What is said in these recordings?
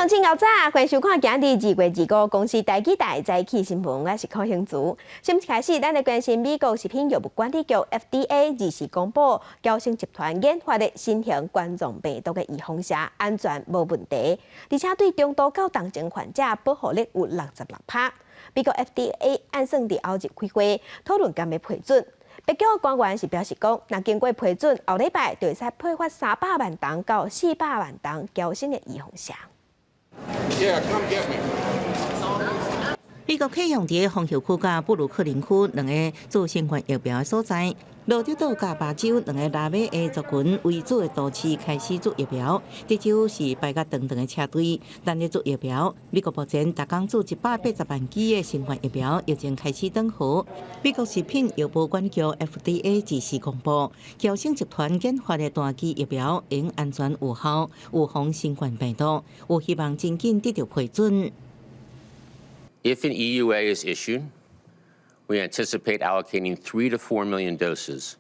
眾請夠早，歡迎收看今日2月25公視台語台早起新聞，我是柯興祖。新聞開始，咱來關心美國食品藥物管理局 FDA 二四公布，嬌生集團研發的新型冠狀病毒的預防射安全無問題，而且對中度到重症患者保護力有66%。美國 FDA 按算佇後日開會討論敢欲批准。白宮官員是表示講，若經過批准，後禮拜就會使批發300萬筒到400萬筒嬌生的預防射。 Yeah, come get me. 美國啟用佇紅油區佮布魯克林區兩个注新冠疫苗的所在，羅德島佮巴州兩个拉美裔族群為主的都市開始注疫苗。這周是排甲長長的車隊，等咧注疫苗。美國目前逐工注180萬劑的新冠疫苗，疫情開始轉好。美國食品藥物管理局 FDA 二四公布，嬌生集團研發的單劑疫苗應安全有效，預防新冠病毒，有希望真緊得著批准。 If an EUA is issued, we anticipate allocating 3 to 4 million doses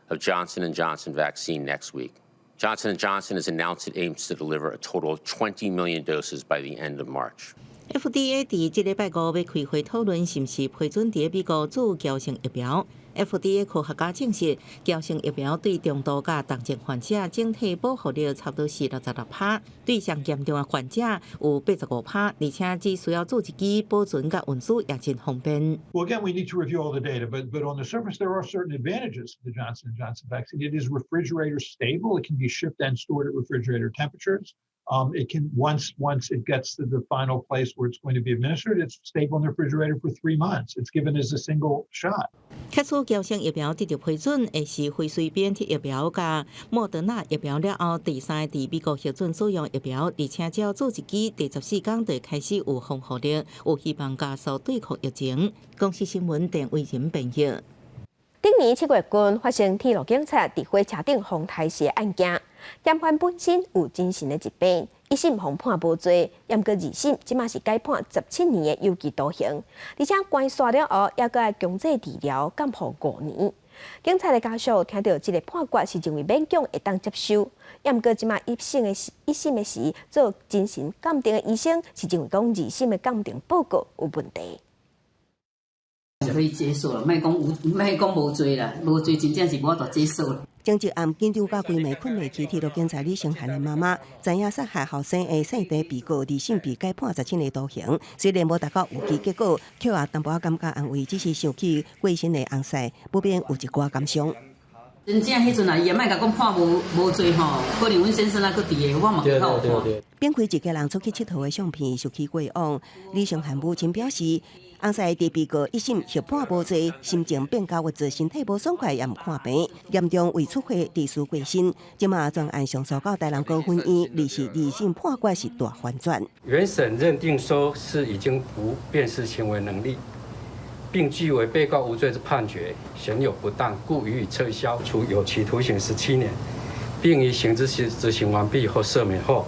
of Johnson & Johnson vaccine next week. Johnson & Johnson has announced it aims to deliver a total of 20 million doses by the end of March. FDA 佇這禮拜五欲開會討論，是毋是批准佇美國注嬌生疫苗。FDA 科學家證實，嬌生疫苗對中度佮重症患者整體保護力差不多是66%，對上嚴重的患者有85%，而且只需要注一劑，保存佮運輸也真方便。 Well, again, we need to review all the data, but on the surface, there are certain advantages to the Johnson & Johnson vaccine. It is refrigerator stable. It can be shipped and stored at refrigerator temperatures. It can once it gets to the final place where it's going to be administered, it's stable in the refrigerator for 3 months. It's given as a single shot. 假使嬌生疫苗得著批准，會是輝瑞 BNT 疫苗佮莫德納疫苗了後，第三个佇美國核准使用疫苗，而且只要注一劑，第14天就開始有防護力，有希望加速對抗疫情。公視新聞鄧偉仁編譯。頂年7月份發生鐵路警察佇火車頂予刣死的案件，嫌犯本身有精神的疾病，一審予判無罪，毋過二審這馬是改判17年的有期徒刑，而且關煞了後，猶閣愛強制治療，監護5年。警察的家屬聽著這个判決是認為勉強會當接受，毋過這馬一審的時做精神鑑定的醫生是認為講二審的鑑定報告有問題。可以接受啦，莫講有，莫講無罪啦，無罪真正是無法度接受。前一暗緊張到規暝睏袂去，鐵路警察李承翰的媽媽知影殺害後生的姓鄭被告二審被改判十七年徒刑，雖然無達到預期結果，卻也淡薄仔感覺安慰，只是想起過身的翁婿，不免有一寡感傷。真正彼陣啊，伊也莫共講判無罪吼，可能阮先生猶閣佇个，我嘛較有看。變開一家人出去𨑨迌的相片，想起過往。李承翰母親表示，翁婿佇被告一審獲判無罪，心情變較鬱卒，身體無爽快，也毋看病，嚴重胃出血，致死過身。這馬專案上訴到台南高分院，二是二審判決是大反轉。原審認定說是已經無辨識行為能力，並據為被告無罪之判決，顯有不當，故予以撤銷，處有期徒刑十七年，並於刑執行完畢後赦免後，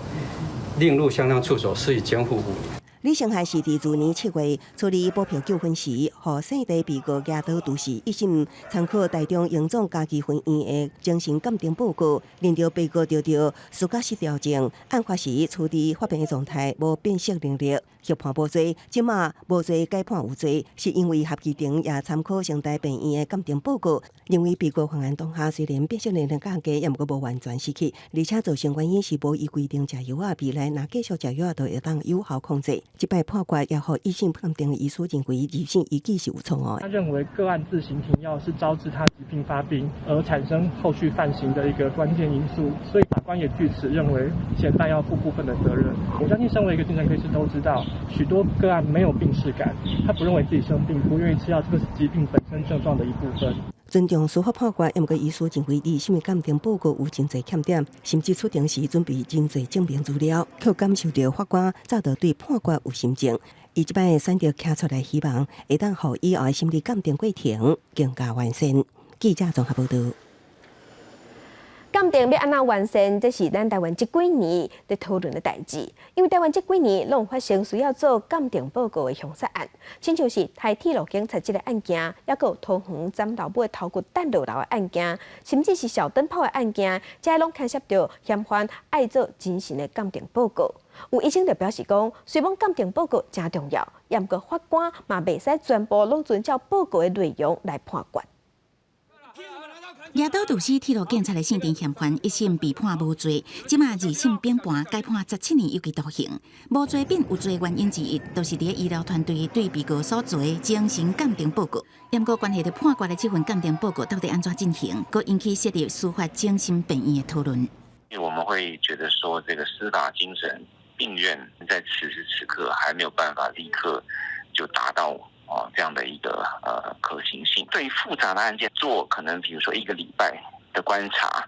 另入相當處所，施以監護5年。李承翰是佇去年7月處理保票糾紛時，予姓鄭被告舉刀毒死。一審參考台中榮總家居分院的精神鑑定報告，認著被告得著思覺失調症，案發時處佇發病的狀態，無辨識能力，獲判無罪。這馬無罪改判有罪，是因為合議庭也參考成大病院的鑑定報告，認為被告犯案當下雖然辨識能力降低，也毋過無完全失去，而且造成原因是無依規定食藥仔，未來若繼續食藥仔，就會當有效控制。這擺判決也予一審判定的醫師認為二審依據是有錯誤的。他認為個案自行停藥是招致他疾病發病而產生後續犯行的一個關鍵因素，所以法官也據此認為嫌犯要負部分的責任。我相信身為一個精神科醫師都知道，許多個案沒有病識感，他不認為自己生病，不願意吃藥，這個是疾病本身症狀的一部分。尊重司法判決，毋過醫師認為二審的鑑定報告有真濟欠點，甚至出庭時準備真濟證明資料，卻感受著法官早就對判決有心情。伊這擺選擇徛出來，希望會當予以後的心理鑑定過程更加完善。記者綜合報導。鑑定欲按怎完善，這是咱台灣這幾年佇討論的代誌。因為台灣這幾年攏發生需要做鑑定報告的兇殺案，親像是台鐵路警察這个案件，猶閣有桃園斬老母的頭骨擲落樓的案件，甚至是小燈泡的案件，這攏牽涉著嫌犯愛做精神的鑑定報告。有醫生就表示講，雖罔鑑定報告誠重要，毋過法官嘛袂使全部攏遵照報告的內容來判決。舉刀毒死鐵路警察的姓陳嫌犯一審被判無罪，這馬二審並判改判17年有期徒刑。無罪變有罪原因之一，就是佇醫療團隊對被告所做的精神鑑定報告。毋過關係著判決的這份鑑定報告到底按怎進行，閣引起設立司法精神病院的討論。因為我們會覺得說，這個司法精神病院在此時此刻還沒有辦法立刻就達到哦，這樣的一個可行性，對於複雜的案件做，可能比如說一個禮拜的觀察，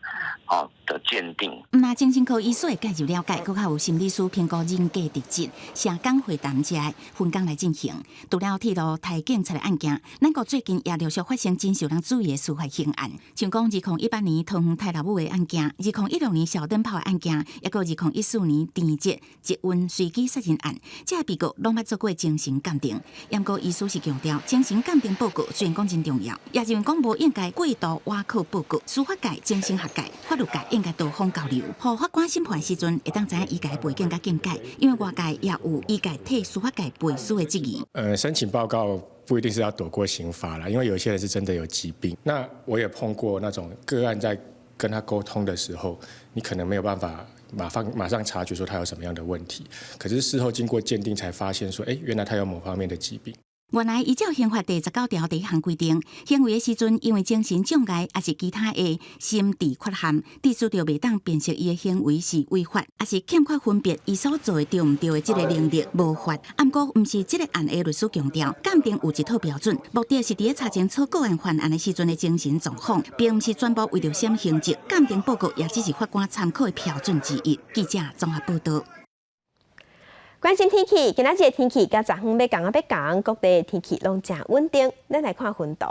哦的鑑定。毋但精神科醫師的介入了解，閣較有心理師評估人格特質、社工會談這分工來進行。除了鐵路刣警察的案件，咱國最近也陸續發生真受人注意的司法刑案，像講2018年桃園刣老母的案件，2016年小燈泡的案件，抑閣2014年田捷捷運隨機殺人案，這些被告攏捌做過精神鑑定。毋過醫師是強調，精神鑑定報告雖然講真重要，也認為講無應該過度倚靠報告，司法界、精神學界、法律界應該多方交流，予法官審判時陣會當知影醫界背景佮見解，因為外界也有醫界替司法界背書的質疑。申請報告不一定是要躲過刑罰啦，因為有些人是真的有疾病。那我也碰過那種個案，在跟他溝通的時候，你可能沒有辦法馬上察覺說他有什麼樣的問題，可是事後經過鑑定才發現說，原來他有某方面的疾病。原來依照刑法第19條第一項規定，行為的時陣因為精神障礙抑是其他的心智缺陷，致使著袂當辨識伊的行為是違法，抑是欠缺分別伊所做的對毋對的這个能力無法。毋過毋是這个案的律師強調，鑑定有一套標準，目的是佇咧查清楚個案犯案的時陣的精神狀況，並毋是全部為著閃刑責。鑑定報告也只是法官參考的標準之一。記者綜合報道。關心天氣，今仔日的天氣佮昨昏欲仝仔欲仝，各地天氣攏誠穩定。咱來看雲圖，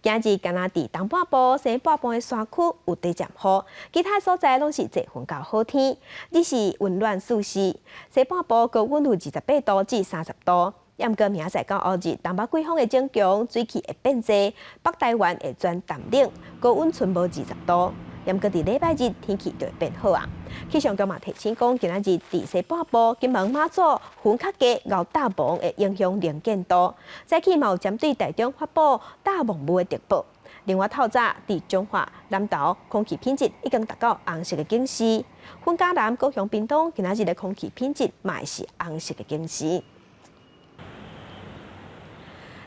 今日敢若佇東半部、西半部的山區有短暫雨，其他所在攏是濟雲到好天，日時溫暖舒適。西半部高溫有28度至30度，毋過明仔載到後日，東北季風會增強，水汽會變濟，北台灣會轉淡冷，高溫賰無20度。毋過佇禮拜日天氣就會變好啊！氣象局嘛提醒講，今仔日佇西半部、金門、馬祖雲較濟，𠢕大霧會影響能見度。早起嘛有針對台中發布大霧霧的特報。另外透早佇彰化、南投空氣品質已經達到紅色的警示。雲嘉南、高雄、屏東今仔日的空氣品質嘛是紅色的警示。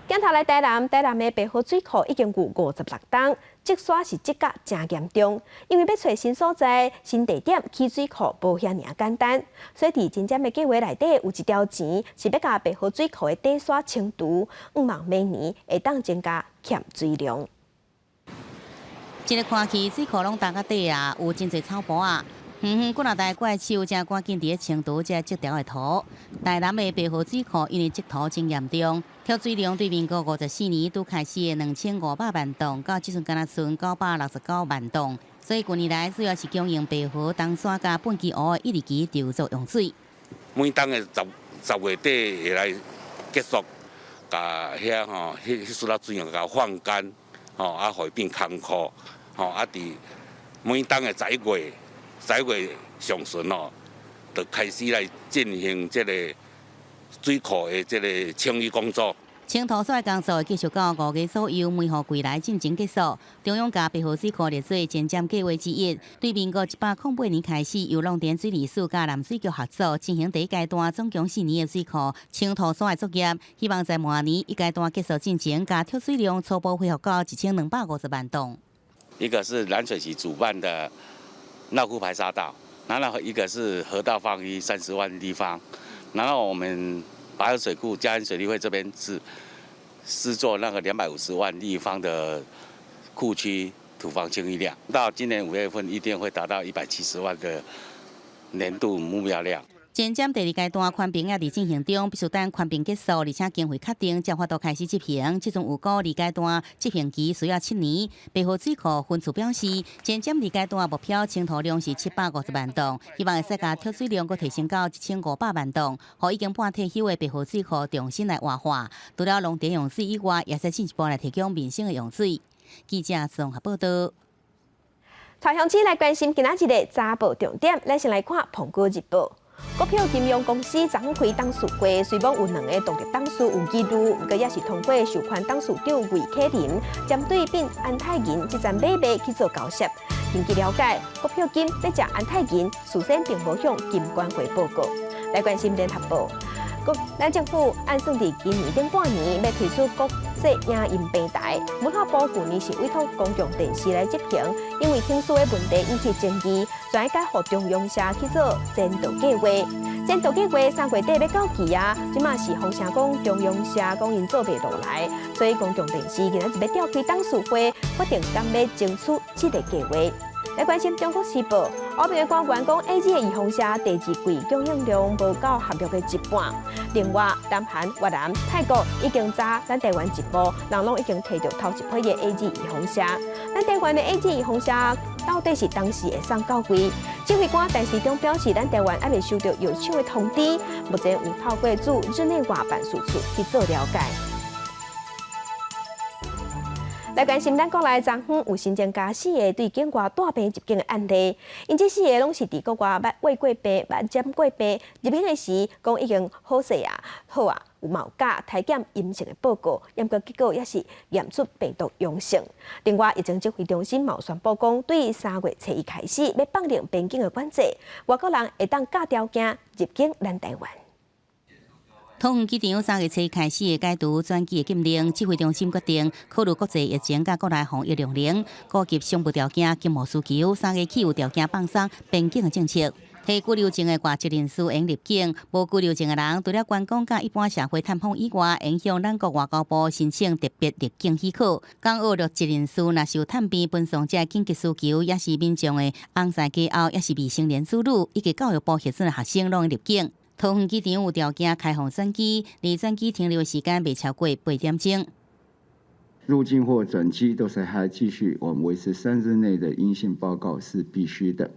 鏡頭來台南，台南的白河水庫已經有56冬，積沙是積甲誠嚴重。因為欲揣新所在、新地點起水庫無遐爾仔簡單，所以佇前瞻的計畫內底有一條錢是欲共白河水庫的底沙清除，向望明年會當增加欠水量。這个看去水庫攏焦甲底啊，有真濟草埔仔。遠遠幾若台怪手正趕緊佇咧清除這積條的土。台南的白河水庫因為積土真嚴重，蓄水量對民國54年拄開始的2500萬噸，到這陣敢若賰969萬噸。所以近年來主要是供應白河、東山佮畚箕湖的一二期籌作用水。每冬的10月底會來結束，共遐吼，彼彼撮仔水共放乾，吼啊，予伊變空庫，吼啊，佇每冬的11月上旬哦，就開始來進行這個水庫的這個清理工作。清土沙的工作會繼續到5月左右，梅雨季來進前結束。中央共白河水庫列做前瞻計劃之一，對民國108年開始，由農田水利署佮南水局合作進行第一階段總共4年的水庫清土沙的作業，希望在明年一階段結束進前，共蓄水量初步恢復到1250萬噸。一個是南水局主辦的內庫排沙道，然後一個是河道放淤30萬立方，然後我們白河水庫嘉義水利會這邊是施作那個250萬立方的庫區土方清淤量，到今年5月份一定會達到170萬的年度目標量。前瞻第二階段寬頻也佇進行中，必須等寬頻結束，而且經費確定，才有法度開始執行。這陣預估二階段執行期需要7年。白河水庫分處表示，前瞻二階段目標清土量是750萬噸，希望會使共蓄水量閣提升到1500萬噸，予已經半退休的白河水庫重新來活化。除了農田用水以外，也會使進一步來提供民生的用水。記者綜合報道。帶鄉親來關心今仔日的早報重點，咱先來看《蘋果日報》。股票金融公司昨昏開董事會，雖罔有兩个獨立董事有疑慮，毋過也是通過授權董事長魏啟林針對變安泰銀這層買賣去做交涉。根據了解，國票金欲食安泰銀，事先並無向金管會報告。來關心聯合報，國咱政府按算佇今年頂半年欲推出國際影音平台，文化部舊年是委託公共電視來執行，因為程序的問題引起爭議，轉改予中央社去做先導計畫。先導計畫3月底欲到期啊，這馬是風聲講中央社講𪜶做袂落來，所以公共電視今仔日欲召開董事會，決定敢欲爭取這个計畫。來關心中國時報，歐盟的官員講，AZ 的預防射第二季供應量無到合約的一半。另外，南韓、越南、泰國已經早咱台灣一步，人攏已經提著頭一批的 AZ 預防射。咱台灣的 AZ 預防射到底是當時會送到位？指揮官陳時中表示，咱台灣猶未收到藥廠的通知，目前有透過駐日內瓦辦事處去做了解。來關心咱國內昨昏有新增加四个對境外帶病入境的案例，𪜶這四个攏是佇國外捌患過病、捌染過病，入境的時講已經好勢啊，好啊，有嘛有佮篩檢陰性的報告，毋過結果也是驗出病毒陽性。另外，疫情指揮中心嘛有宣布講，對3月初一開始，欲放寬邊境的管制，外國人會當佮條件入境咱台灣。桃園機場3月初一開始會解除轉機的禁令，指揮中心決定考慮國際疫情佮國內防疫量能，顧及商務條件、經貿需求，3月起有條件放鬆邊境的政策。提居留證的外籍人士會用入境，無居留證的人，除了觀光佮一般社會探訪以外，會向咱國外交部申請特別入境許可。港澳陸籍人士若是有探病、分送這緊急需求，抑是民眾的翁婿家後，抑是未成年子女，以及教育部核准的學生，攏會入境。桃園機場有條件開放轉機，而轉機停留時間袂超過8點鐘。入境或轉機都是還繼續，我們維持3日內的陰性報告是必須的。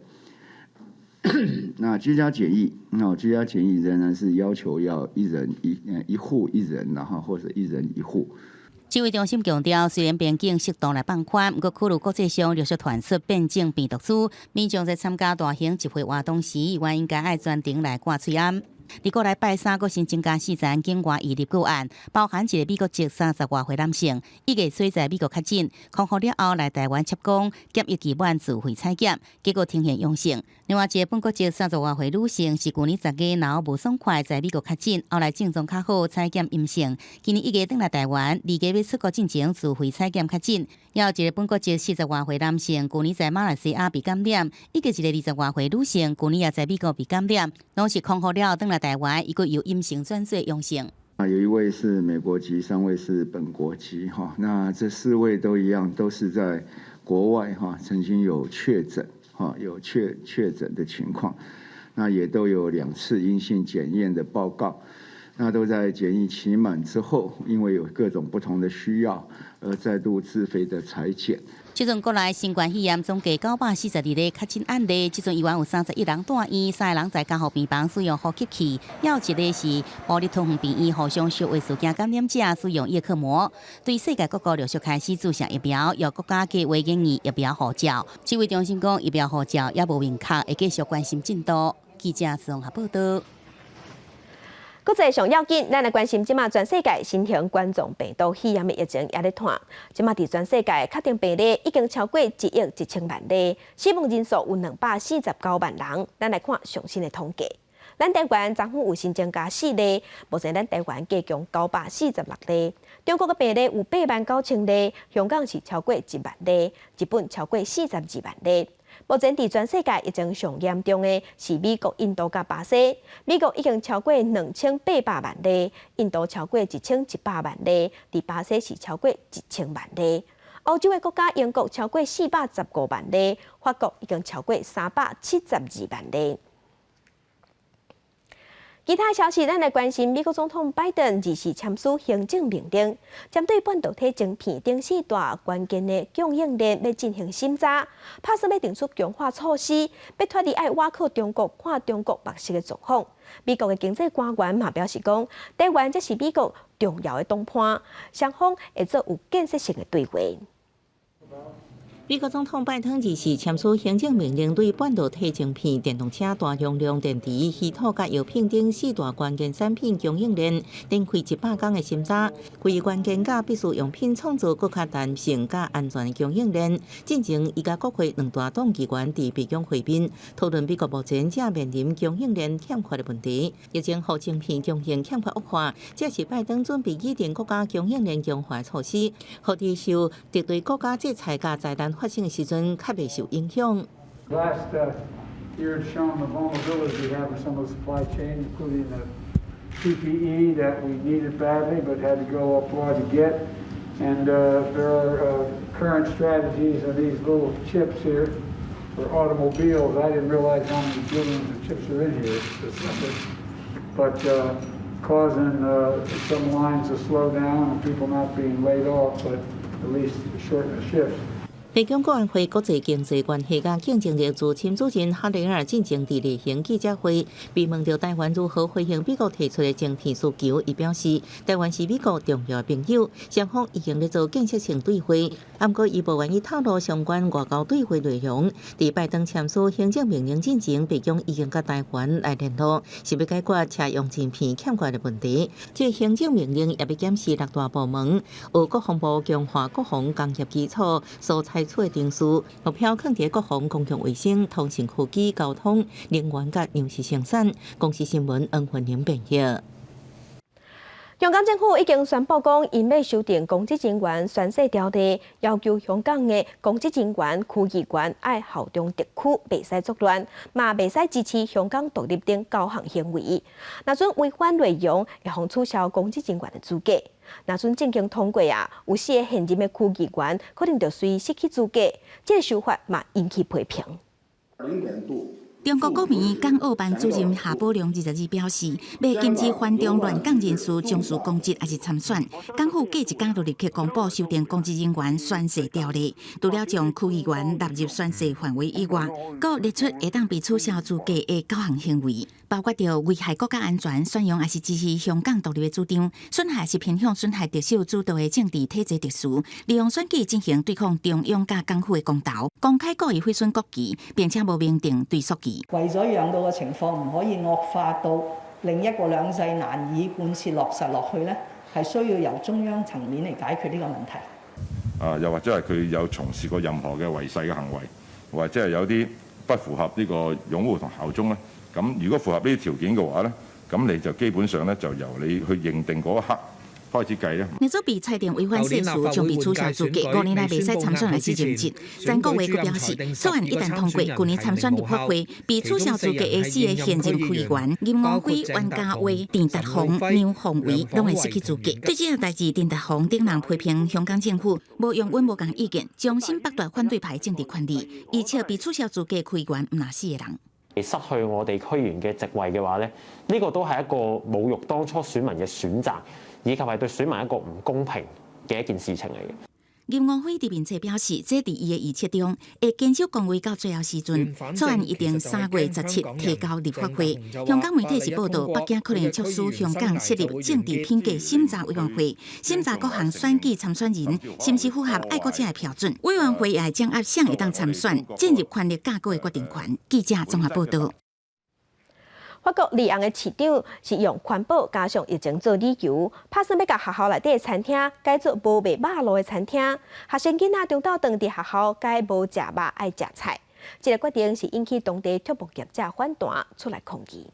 那居家檢疫，那居家檢疫仍然是要求要一人一一戶一人，然後或者一人一戶。指揮中心強調，雖然邊境適度來放寬，毋過考慮國際上陸續傳出變種病毒株，民眾在參加大型集會活動時，應該愛專程來掛喙罨。佇國內拜三，閣新增加四宗境外移入個案，包含一個美國籍30外歲男性，1月初在美國確診，康復了後來台灣插管，檢疫期滿自費採檢，結果呈現陽性。另外一个本國籍30外歲女性，是舊年10月腦無爽快，在美國確診，後來症狀較好，採檢陰性。今年1月轉來台灣，2月欲出國進前自費採檢確診。猶有一个本國籍40外歲男性，舊年在馬來西亞被感染，以及一个20外歲女性，舊年也在美國被感染，攏是康復了後轉來台灣，伊閣由陰性轉做陽性。啊，有一位是美國籍，三位是本國籍，哈，那這四位都一樣，都是在國外哈，曾經有確診，哈，有確診的情況，那也都有兩次陰性檢驗的報告，那都在檢疫期滿之後，因為有各種不同的需要，而再度自費的採檢。這陣國內新冠肺炎總計942例確診案例，這陣猶原有31人住院，三个人在加護病房使用呼吸器，猶有一个是部立桃園病院互相小話事件感染者使用葉克膜。對世界各國陸續開始注射疫苗，由國家計劃研擬疫苗護照。指揮中心講，疫苗護照猶無明確，會繼續關心進度。記者綜合報道。國際上要緊，咱來關心這馬全世界新型冠狀病毒肺炎的疫情猶咧湠。這馬佇全世界確定病例已經超過1億1000萬例，死亡人數有249萬人。咱來看上新的統計，咱台灣昨昏有新增加四例，目前咱台灣加強946例。中國的病例有8萬9千例，香港是超過1萬例，日本超過42萬例。目前佇全世界疫情上嚴重的是美國、印度佮巴西。美國已經超過2800萬例，印度超過1100萬例，佇巴西是超過1000萬例。歐洲的國家英國超過415萬例，法國已經超過372萬例。其他消息，咱來關心美國總統拜登24簽署行政命令，針對半導體晶片等四大關鍵的供應鏈欲進行審查，拍算欲定出強化措施，欲脫離愛倚靠中國、看中國目色的狀況。美國的經濟官員嘛表示講，台灣才是美國重要的談判，雙方會做有建設性的對話。美國總統拜登二時簽署行政命令，對半導體晶片、電動車大容量電池、稀土佮藥品等四大關鍵產品供應鏈展開100天的審查，為關鍵佮必需用品創造閣較彈性佮安全的供應鏈。進前，伊佮國會兩大黨議員佇白宮會面，討論美國目前正面臨供應鏈欠缺的問題。疫情予晶片供應欠缺惡化，這是拜登準備擬定國家供應鏈強化措施，予佇受敵對國家制裁佮災難發生的時陣，較袂受影響。 Last year had shown the vulnerability we have in some of the supply chain, including the PPE that we needed badly but had to go abroad to get. And there are current strategies of these little chips here for automobiles. I didn't realize how many billions of chips are in here, but causing some lines to slow down and people not being laid off, but at least shorten the shifts. 白宮國安會國際經濟關係佮競爭力資深主任哈雷爾進前佇例行記者會，被問到台灣如何回應美國提出的晶片需求，伊表示台灣是美國重要的朋友，雙方已經咧做建設性對話。毋過伊無願意透露相關外交對話內容。佇拜登簽署行政命令進前，白宮已經佮台灣來聯絡，是欲解決車用晶片欠缺的問題。這個行政命令也欲檢視六大部門，由國防部強化國防工業基礎所採取的程序，目標囥佇國防、公共衛生、通訊科技、交通、能源佮糧食生產。公視新聞黃雲玲編譯。香港政府已經宣布講，𪜶欲修訂公職人員宣誓條例，要求香港的公職人員、區議員愛效忠特區，袂使作亂，嘛袂使支持香港獨立等九項行為。若准違反內容，會予取消公職人員的資格。若准政經通過啊，有四个現任的區議員可能就隨失去資格。這個修法嘛引起批評。中國國務院港澳辦主任夏寶龍22表示，欲禁止反中亂港人士從事公職抑是參選。港府過一工就立刻公布修訂公職人員宣誓條例，除了將區議員納入宣誓範圍以外，閣列出會當被取消資格的九項行為，包括著危害國家安全、宣揚抑是支持香港獨立的主張、損害抑是偏向損害特首主導的政治體制秩序、利用選舉進行對抗中央佮港府的公投、公開故意毀損國旗，並且無明定追溯期。為咗讓到個情況唔可以惡化到令一國兩制難以貫徹落實落去呢，係需要由中央層面嚟解決呢個問題。啊，又或者係佢有從事過任何嘅違誓嘅行為，或者係有啲不符合呢個擁護同效忠咧。咁如果符合呢啲條件嘅話咧，咁你就基本上咧就由你去認定嗰一刻開始計咧。若做被裁定違反誓詞，將被取消資格，5年內袂使參選抑是任職。曾國衛閣表示，草案一旦通過，去年參選立法會被取消資格的四个現任區議員林吳輝、袁嘉蔚、鄭達鴻、梁鳳維，攏會失去資格。對這個代誌，鄭達鴻等人批評香港政府無容允無仝意見，重新剝奪反對派政治權利，而且被取消資格區議員毋但四个人。失去我哋區議員嘅席位嘅話咧，呢個都係一個侮辱當初選民嘅選擇，以及係對選民一個唔公平嘅一件事情嚟嘅。林吳輝佇面冊表示，這佇伊的預測中，會堅守崗位到最後時陣。草案一定3月17提交立法會。香港媒體是報道，北京可能促使香港設立政治品格審查委員會，審查各項選舉參選人是毋是符合愛國者的標準。委員會也會掌握誰會當參選、進入權力架構的決定權。記者綜合報道。法國里昂的市長是用環保加上疫情做理由，拍算欲共學校內底的餐廳改做無賣肉類的餐廳。學生囡仔中晝頓佇學校改無食肉愛食菜。這个決定是引起當地畜牧業者反彈，出來抗議。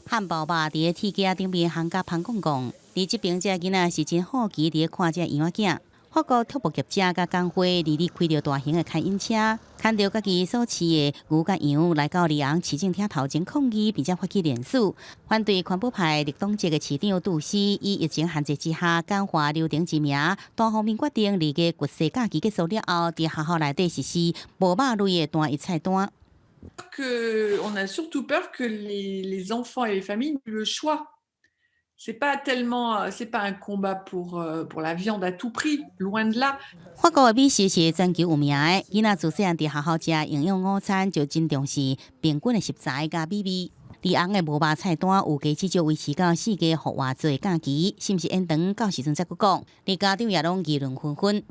漢堡肉佇咧鐵架頂面烘甲芳摃摃，佇這爿這囡仔是真好奇佇咧看這羊仔囝。法國畜牧業者佮工會22開著大型的牽引車，牽著家己所飼的牛佮羊來到里昂市政廳頭前抗議，並且發起聯署，反對環保派綠黨籍的市長杜斯以疫情限制之下簡化流程之名，單方面決定二月國際假期結束了後，佇學校內底實施無肉類的單一菜單。 Que on a surtout peur que les enfants et les familles n'aient le choix. C'est pas tellement, c'est pas un combat pour la viande à tout prix, loin de là. 法國的美食是全球有名的，囡仔自細漢佇學校食營養午餐就真重視平均的食材佮美味。里昂的無肉菜單預計至少維持到4月復活節的假期，是毋是延長到時陣才閣講？連家長也攏議論紛紛。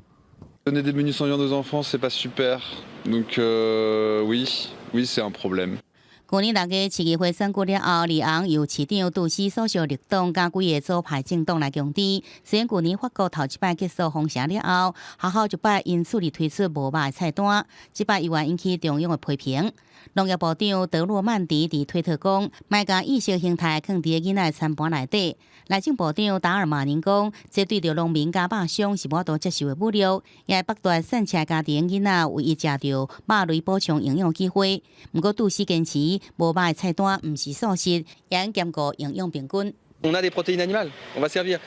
Donner des menus sans viande aux enfants, c'est pas super. Donc oui, oui, c'est un problème. 舊年6月市議會選舉了後，里昂由市長杜斯所屬綠黨佮幾个左派政黨來共治。雖然舊年法國頭一擺結束封城了後，學校就擺因此而推出無肉的菜單，這擺猶原引起中央的批評。農業部長德洛曼迪佇推特講，莫共意識形態囥佇囡仔的餐盤內底。內政部長達爾馬寧講，這對著農民佮肉商是無法度接受的侮辱，也會剝奪散赤家庭囡仔唯一食著肉類補充營養機會。毋過杜斯堅持，無肉的菜單毋是素食，也兼顧營養平均。 On a des protéines animales, on va servir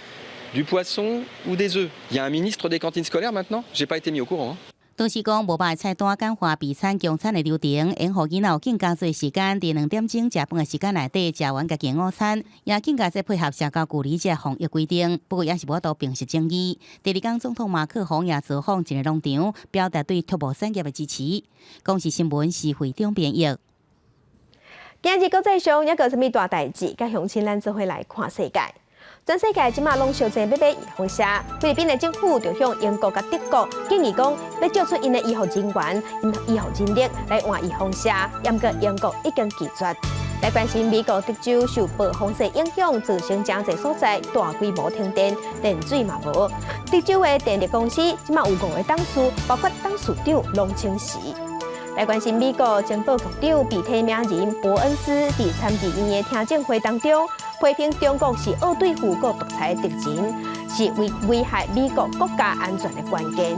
du poisson ou des œufs. Il y a un ministre des cantines scolaires maintenant? J'ai pas été mis au courant. 杜斯講，無肉的菜單簡化備餐供餐的流程，會予囡仔有更加濟時間佇2點鐘食飯的時間內底食完家己的午餐，也更加濟配合社交距離這防疫規定。不過也是無法度平息爭議。第二工總統馬克宏也造訪一个農場，表達對畜牧產業的支持。公視新聞是會長編譯。今日國際上猶閣有啥物大代誌？佮鄉親咱做伙來看世界。全世界這馬攏相爭欲買預防射，菲律賓的政府就向英國佮德國建議講，欲借出𪜶的醫護人員、醫護人力來換預防射，毋過英國已經拒絕。來關心美國德州受暴風雪影響，造成誠濟所在大規模停電，電水嘛無。德州的電力公司這馬有五个董事，包括董事長攏請辭。來關心美國情報局長被提名人伯恩斯佇參議院的聽證會當中，批評中國是惡對付閣獨裁敵人，是危害美國國家安全的關鍵。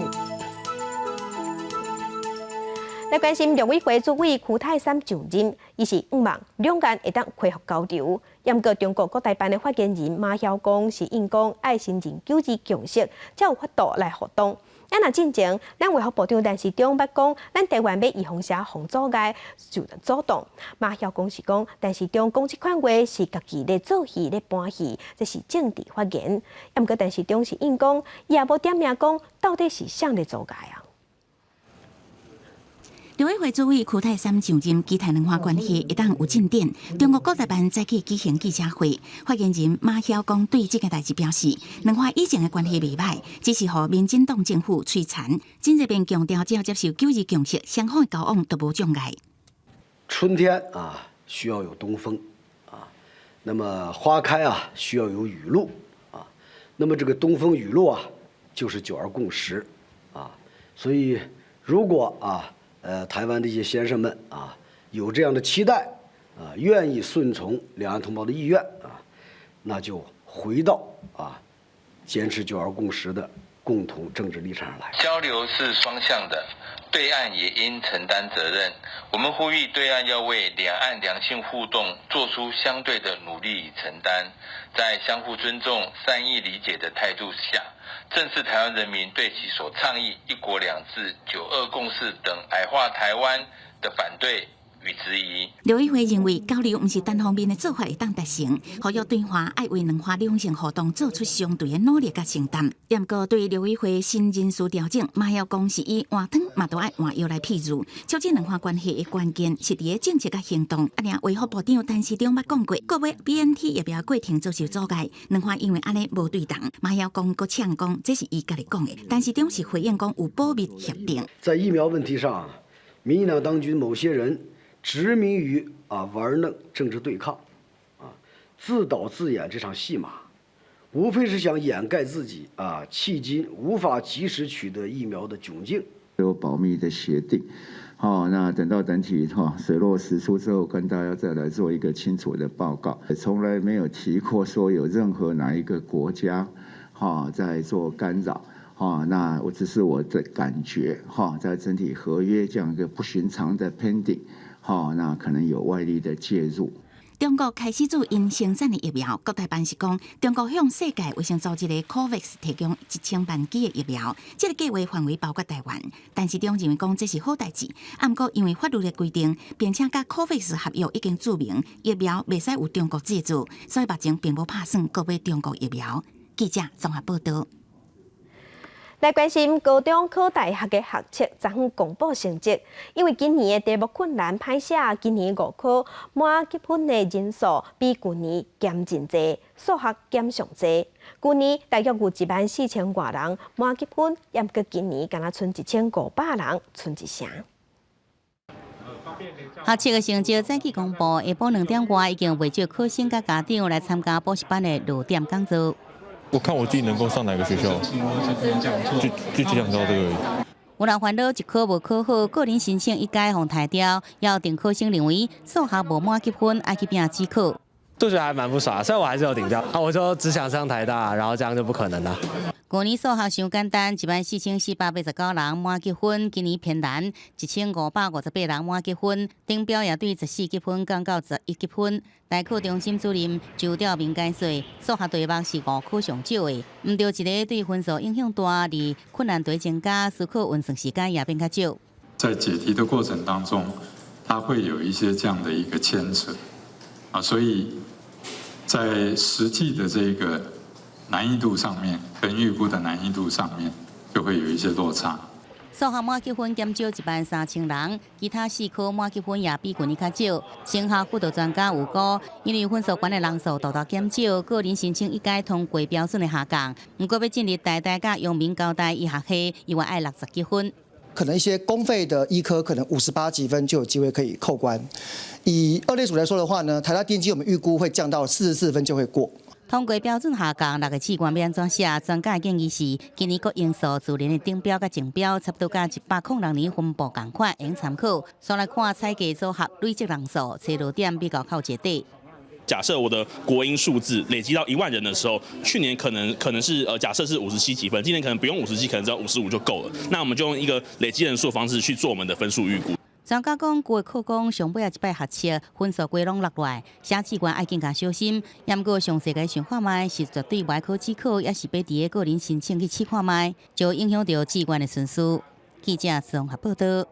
來關心陸委會主委邱太三就任，伊是向望兩岸會當恢復交流。毋過中國國台辦的發言人馬曉光是應講愛承認九二共識，才有法度來互動。啊，若進前，咱衛福部長陳時中捌講，咱台灣買預防射予阻礙受到阻擋。馬曉光是講，陳時中講這款話是家己咧做戲咧搬戲，這是政治發言。毋過陳時中是應講，伊也無點名講到底是啥咧阻礙啊。陸委會主委邱太三上任，期待兩岸關係會當有進展。中國國台辦早起舉行記者會，發言人馬曉光對這件代誌表示，兩岸以前的關係袂䆀，只是予民進黨政府摧殘。真濟遍強調，只要接受九二共識，雙方的交往都無障礙。春天啊，需要有東風啊，那麼花開啊，需要有雨露啊，那麼這個東風雨露啊，就是九二共識啊，所以如果啊。台灣的一些先生們啊，有這樣的期待啊，願意順從兩岸同胞的意願啊，那就回到啊，堅持九二共識的共同政治立場上來。交流是雙向的，對岸也應承擔責任。我們呼籲對岸要為兩岸良性互動做出相對的努力與承擔，在相互尊重、善意理解的態度下，正視台灣人民對其所倡議“一國兩制”、“九二共識”等矮化台灣的反對與質疑。陸委會認為交流毋是單方面的做法會當達成，呼籲對方愛為兩岸良性互動做出相對的努力佮承擔。毋過對陸委會新人事調整，馬曉光是以換湯嘛都愛換藥來譬喻，促進兩岸關係的關鍵是佇咧政策佮行動。啊，爾衛福部長陳時中捌講過，購買 BNT 疫苗過程遭受阻礙，兩岸因為按呢無對同。馬曉光閣嗆講，這是伊家己講的，陳時中是回應講有保密協定。在疫苗問題上，民進黨當局某些人執迷於啊玩弄政治對抗，啊自導自演這場戲碼，無非是想掩蓋自己啊迄今無法及時取得疫苗的窘境。有保密的協定，好，那等到整體哈水落石出之後，跟大家再來做一個清楚的報告。從來沒有提過說有任何哪一個國家哈在做干擾。哈，那我只是我的感覺哈，在整體合約這樣一個不尋常的 pending，哈，那可能有外力的介入。中國開始做𪜶生產的疫苗，國台辦是講，中國向世界衛生組織的 COVAX 提供1000萬劑的疫苗，這个計畫範圍包括台灣。陳時中認為講這是好代誌，毋過因為法律的規定，並且佮 COVAX 合約已經註明疫苗袂使由中國製造，所以目前並無拍算購買中國疫苗。記者綜合報道。來關心高中考大學的學測，昨昏公布成績。因為今年的題目困難歹寫，今年五科滿級分的人數比舊年減真濟，數學減上濟。舊年大約有1萬4千外人滿級分，毋過今年干焦賰1500人賰一成。學測的成績早起公布，下晡2點外已經袂少考生佮家長來參加補習班的落點講座。我看我自己能夠上哪個學校，就只想到這個而已。有人煩惱一科無考好，個人申請一階予刣掉，也有重考生認為數學無滿級分，愛去拼指考。數學還蠻不爽，雖然我還是有頂掉啊，我說只想上台大，然後這樣就不可能啦。舊年數學傷簡單，14,489人滿級分，今年偏難，1558人滿級分，頂標也對14級分降到11級分。大考中心主任周兆明解說，數學題目是五科上少的，毋著一个對分數影響大，而困難度增加，思考運算時間也變較少。在解題的過程當中，它會有一些這樣的一個牽扯啊，所以在實際的這個難易度上面，跟預估的難易度上面，就會有一些落差。數學滿級分減少1萬3千人，其他四科滿級分也比舊年較少。升學輔導專家有估，因為分數懸的人數大大減少，個人申請一階通過標準的下降。毋過欲進入台大佮陽明交大醫學系，伊嘛愛60幾分。可能一些公費的醫科，可能58幾分就有機會可以扣關。以二類組來說的話呢，台大電機我們預估會降到44分就會過。通過標準下降，六個志願欲按怎寫？專家建議是，今年國英數自然的頂標佮前標，差不多佮106年分布仝款，會用參考。煞來看採計組合累積人數，揣落點比較較有一個底。假設我的國英數字累積到1萬人的時候，去年可能是假設是57幾分，今年可能不用57，可能只要55就夠了。那我們就用一個累積人數的方式去做我們的分數預估。專家講，舊的課綱上尾仔一擺學測分數規攏落來，寫志願愛更加小心。毋過詳細共想看覓，是絕對無愛考指考，抑是欲佇咧個人申請去試看覓，就影響著志願的順序。記者綜合報道。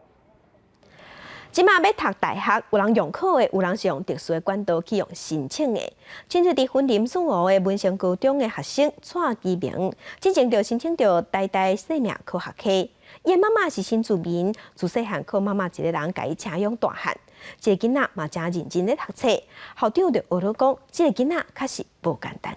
這馬欲讀大學，有人用考的，有人是用特殊的管道去用申請的。親像佇雲林四湖的文成高中的學生蔡基明，之前就申請著台大生命科學系。伊的媽媽是新住民，自細漢靠媽媽一个人共伊請養大漢。這个囡仔嘛誠認真咧讀冊，校長就學咧講，這个囡仔確實無簡單。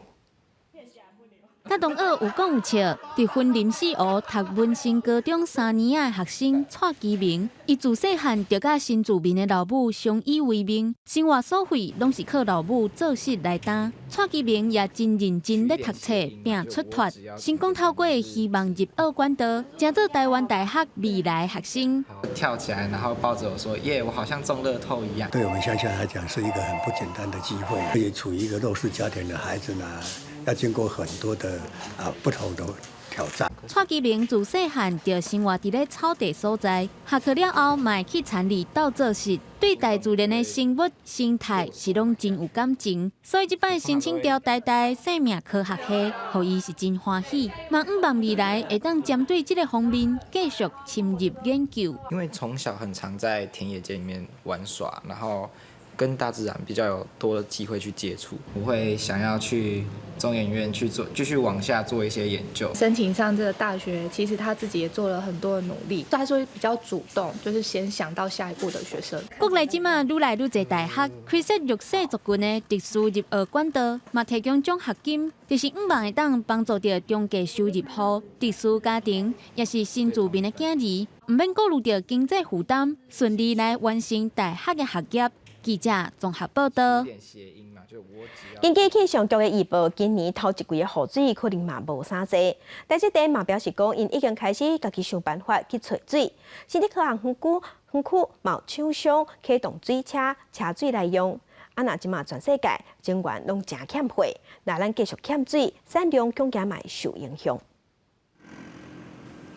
佮同學有講有笑，佇雲林四湖讀文成高中三年仔的學生蔡基明，伊自細漢就佮新住民的老母相依為命，生活所費攏是靠老母做穡來擔。蔡基明也真認真咧讀冊，拼出脫，成功透過希望入學管道，成做臺灣大學未來學生。跳起來，然後抱着我說：“耶，我好像中樂透一樣。” 對我們鄉下來講，是一個很不簡單的機會。而且處於一個弱勢家庭的孩子呢，要經過很多的不同的挑戰。蔡基明自細漢就生活佇咧草地所在，下課了後嘛會去田裡鬥做穡，對大自然的生物生態是攏真有感情，所以這擺申請著台大生命科學系，予伊是真歡喜，嘛向望未來會當針對這个方面繼續深入研究。因為從小很常在田野間裡面玩耍，然後跟大自然比較有多的機會去接觸，我會想要去中研院去做，繼續往下做一些研究。申請上這個大學，其實他自己也做了很多的努力。他說比較主動，就是先想到下一步的學生。國內這馬愈來愈濟大學開設弱勢族群的特殊入學管道，嘛提供獎學金，就是向望會當幫助著中低收入戶、特殊家庭，抑是新住民的囝兒，毋免顧慮著經濟負擔，順利來完成大學的學業。記者綜合報道。根據氣象局的預報，今年頭一季的雨水可能嘛無啥濟。但這地嘛表示講，𪜶已經開始家己想辦法去揣水。新竹科學園區園區嘛有廠商啟動水車車水來用。啊，若這馬全世界能源攏誠欠貨，若咱繼續欠水，產量恐驚嘛會受影響。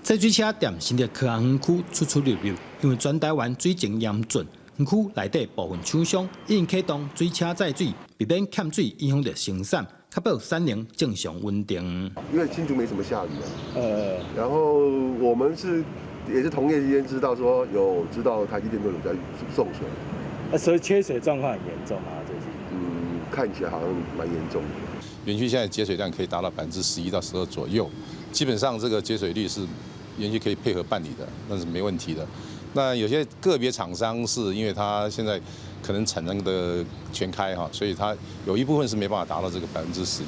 載水車踮新竹科學園區出出入入，因為全台灣水情嚴峻。園區內底部分廠商已經啟動水車載水，避免欠水影響著生產，確保產能正常穩定。因為新竹沒怎麼下雨啊，然後我們是也是同業之間知道說有知道台積電都有在送水，啊，所以缺水狀況很嚴重啊，最近。嗯，看起來好像蠻嚴重的。園區現在節水量可以達到11%到12%左右，基本上這個節水率是園區可以配合辦理的，那是沒問題的。那有些個別廠商是因為他現在可能產能的全開哈，所以他有一部分是沒辦法達到這個11%。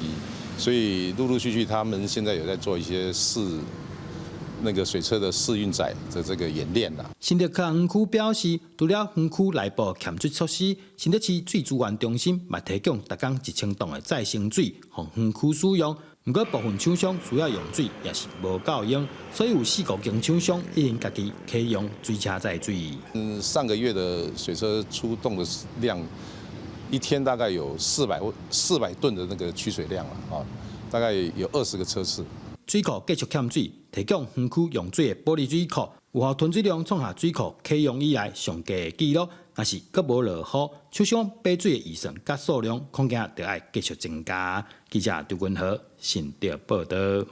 所以陸陸續續，他們現在有在做一些試那個水車的試運載的這個演練啦。新竹科學園區表示，除了園區內部欠水措施，新竹市水資源中心嘛提供逐工1000桶的再生水，予園區使用。毋過部分廠商需要用水也是無夠用，所以有四五間廠商已經家己啟用水車載水。上個月的水車出動的量，一天大概有400噸的那個取水量啦，啊，大概有20個車次。水庫繼續欠水，提供園區用水的埔里水庫，有效吞水量創下水庫啟用以來上低的紀錄。若是閣無落雨，廠商買水的預算佮數量恐驚著愛繼續增加。記者張君和新竹報導。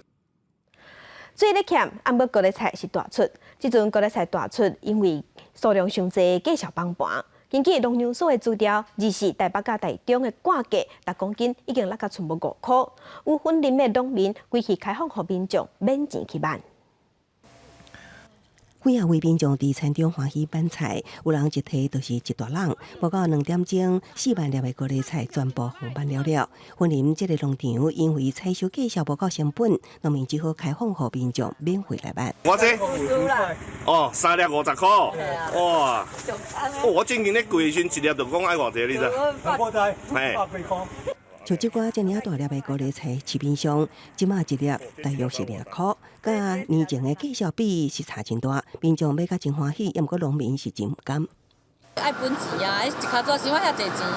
水咧欠，毋過高麗菜是大出。這陣高麗菜大出，因為數量傷濟，價數崩盤。根據農糧署的資料，二是台北佮台中的割價，逐公斤已經落甲賰無5箍。有雲林的農民規氣開放予民眾免錢去挽。幾仔位民眾佇田中歡喜挽菜，有人一提就是一大籃，無到2點鐘，4萬粒的高麗菜全部予挽了了。雲林這个農場因為採收價數無夠成本，農民只好開放予民眾免費來挽。我這哦，3粒50箍，哇！哦，我最近咧貴的時陣，一粒就講愛偌濟，你知？我知，百幾箍。像這寡遮爾大粒的高麗菜，市面上這馬一粒大約是2箍，佮年前的價數比是差真大，民眾買甲真歡喜，毋過農民是真毋甘。愛本錢啊，一跤紙收遐濟錢，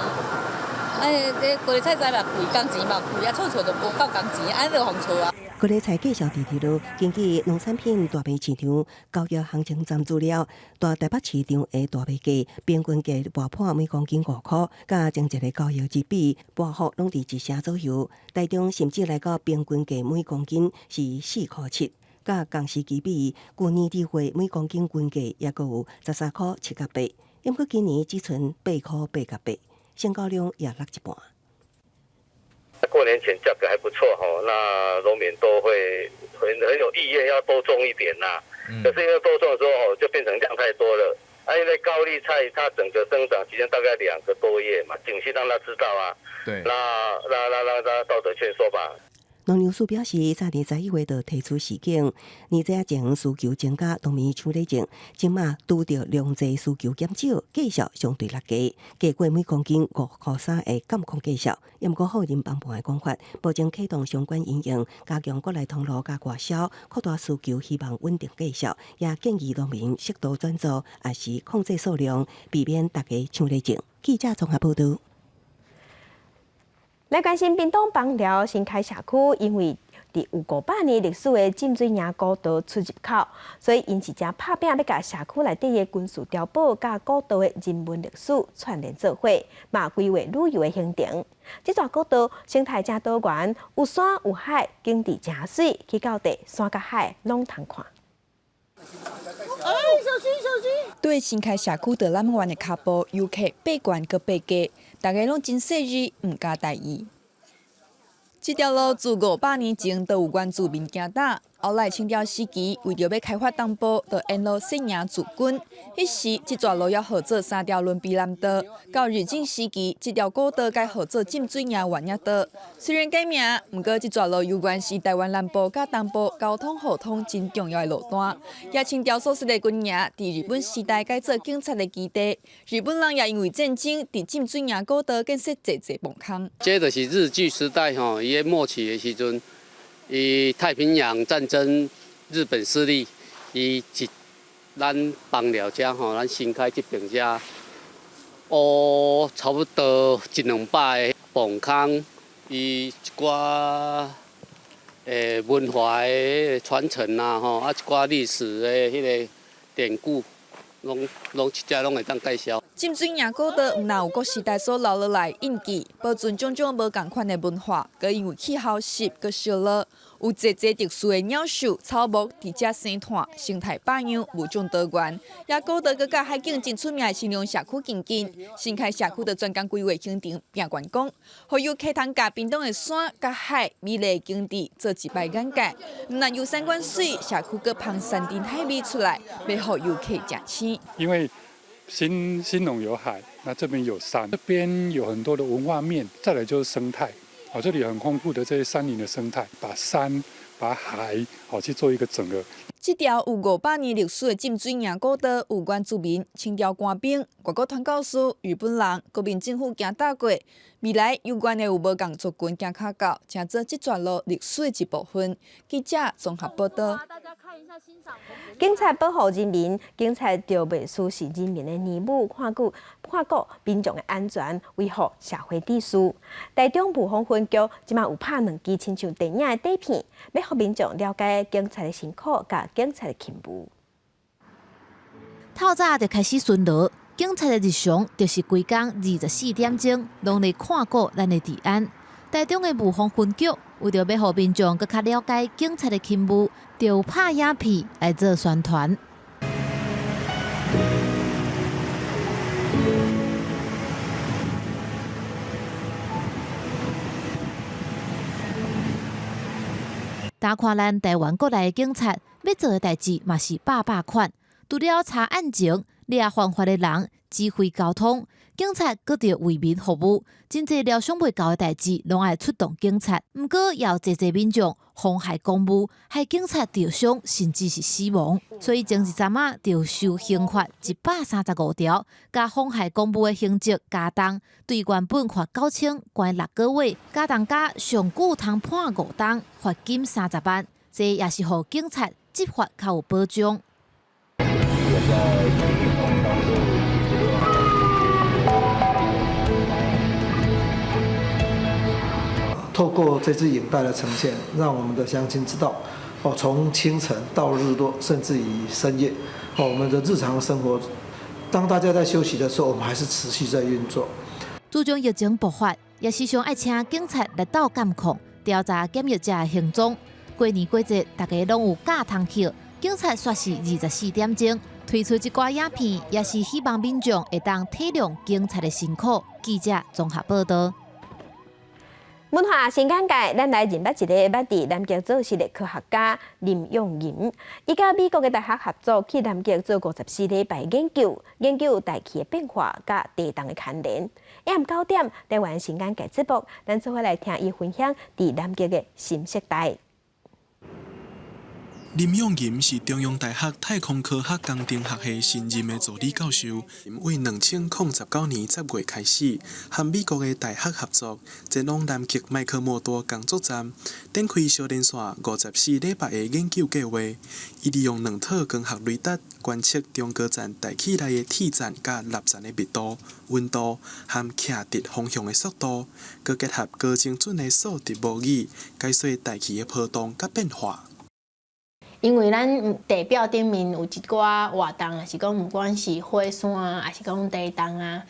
哎，這高麗菜栽嘛貴，工錢嘛貴，啊，厝厝都無夠工錢，按呢就予錯啊。高麗菜價數直直落，根據農產品大賣市場交易行情站資料，大台北市場的大賣價平均價跋破每公斤5箍，佮前一个交易日比，波幅攏佇一成左右。台中甚至來到平均價每公斤是4箍7，佮仝時期比，舊年底貨每公斤均價抑閣有13箍7角8，毋過今年只賰8箍8角8，成交量也落一半。過年前價格還不錯吼，那農民都會很有意願要多種一點啦。可是因為多種的時候就變成量太多了。啊，因為高麗菜它整個生長期間大概2個多月嘛，警惕讓他知道啊。對。那讓他道德勸說吧。農糧署表示，早佇11月就提出示警，年節前需求增加，農民搶咧種，這馬拄著農作需求減少，價數相對落低，價過每公斤5箍3的監控價數。毋過好人幫盤的講法，目前啟動相關應用，加強國內通路佮外銷，擴大需求，希望穩定價數，也建議農民適度轉作，抑是控制數量，避免大家搶咧種。記者綜合報導。來關心屏東枋寮新開社區，因為佇有500年歷史的浸水營古道出入口，所以𪜶是誠拍拚欲共社區內底的軍事碉堡佮古道的人文歷史串聯做伙，嘛規劃旅遊的行程。這逝古道生態誠多元，有山有海，景致誠媠，去到底山佮海攏通看。哎，小心小心！對新開社區導覽員的跤步，遊客爬懸閣爬低，大家攏真細膩，毋敢大意。這條路自500年前就有原住民行踏，後來清朝時期為著欲開發東部，就沿路設營駐軍。彼時這逝路猶號做三條崙埤南道。到日治時期，這條古道改號做浸水營越野道。雖然改名，毋過這逝路猶原是台灣南部佮東部交通互通真重要的路段。也清朝所設的軍營，佇日本時代改做警察的基地。日本人也因為戰爭，佇浸水營古道建設濟濟墓坑。這就是日據時代吼，伊个末期的時陣，伊太平洋戰爭，日本勢力，伊一咱枋寮遮吼，咱新開這爿遮，哦，差不多一兩百个墓坑，伊一寡文化的傳承啊吼，啊一寡歷史的彼个典故，攏這遮攏會當介紹。浸水營古道毋但有各時代所留落來印記，保存種種無仝款的文化，閣因為氣候濕閣少落，有濟濟特殊的鳥獸草木佇遮生湠，生態百樣，物種多元。也古道閣佮海景真出名的新隆社區近近，新開社區就專工規劃行程拼觀光，予遊客通共屏東的山佮海美麗景致做一擺眼界。毋但遊山玩水，社區閣芳山珍海味出來，欲予遊客食青。因為新隆有海，那這邊有山，這邊有很多的文化面，再來就是生態。哦，這裡很豐富的這些山林的生態，把山、把海，好去做一個整合。這條有500年歷史的浸水營古道，有原住民、清朝官兵、外國傳教士、日本人、國民政府行踏過。未來有關的有無仝族群行跤到，成做這逝路歷史的一部分。記者綜合報道。警察保護人民，警察就袂輸是人民的義務，看顧看顧民眾的安全，維護社會秩序。台中霧峰分局這馬有拍兩支親像電影的短片，欲予民眾了解警察的辛苦佮警察的勤務。透早就開始巡邏，警察的日常就是規工24點鐘，攏咧看顧咱的治安。台中的霧峰分局為著欲予民眾閣較了解警察的勤務，就拍影片來做宣傳。單看咱台灣國內的警察，欲做的代誌嘛是百百款，除了查案情、掠犯法的人、指揮交通，警察閣著為民服務，真濟料想袂到的代誌，攏愛出動警察。毋過也有濟濟民眾妨害公務，害警察著傷，甚至是死亡。所以前一陣仔就修刑法135條，共妨害公務的刑責加重，對原本罰9000，關6個月，加重加上久通判5冬，罰金30萬。這也是予警察執法較有保障。透過這支影帶的呈現，讓我們的鄉親知道，哦，從清晨到日落，甚至於深夜，哦，我們的日常生活，當大家在休息的時候，我們還是持續在運作。自從疫情爆發，也時常愛請警察來鬥監控，調查檢疫者的行蹤。過年過節，大家攏有假通歇，警察煞是24點鐘推出這寡影片，也是希望民眾會當體諒警察的辛苦。記者綜合報道。文化新簡介，咱來認捌一個捌佇南極做實的科學家林詠吟。伊佮美國的大學合作去南極做54禮拜研究，研究大氣的變化佮地動的牽連。下暗9點，台灣新簡介節目，咱做伙來聽伊分享佇南極的新時代。林詠吟是中央大學太空科學工程學系新任的助理教授，為2019年10月開始，和美國的大學合作，前往南極麥克默多工作站，展開小連線54禮拜的研究計劃。伊利用兩套光學雷達觀測中高層大氣內的鐵層佮鈉層的密度、溫度和徛直方向的速度，閣結合高精準的數值模擬，解說大氣的波動佮變化。因為咱地表頂面有一寡活動，是講毋管是火山啊，抑是講地動啊，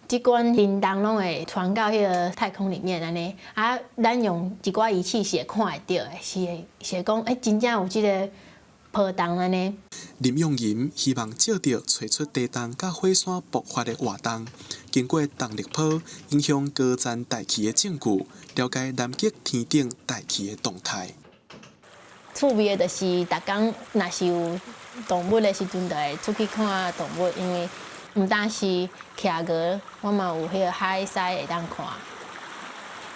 這款震動攏會傳到彼个太空裡面按呢。啊，咱用一寡儀器是會看會著的，是會是會講，欸，真正有這个波動按呢。林詠吟希望藉著揣出地動佮火山爆發的活動，經過動力波影響高層大氣的證據，了解南極天頂大氣的動態。趣味的就是，逐工若是有動物的時陣，就會出去看動物，因為毋單是企鵝，我嘛有彼个海獅會當看。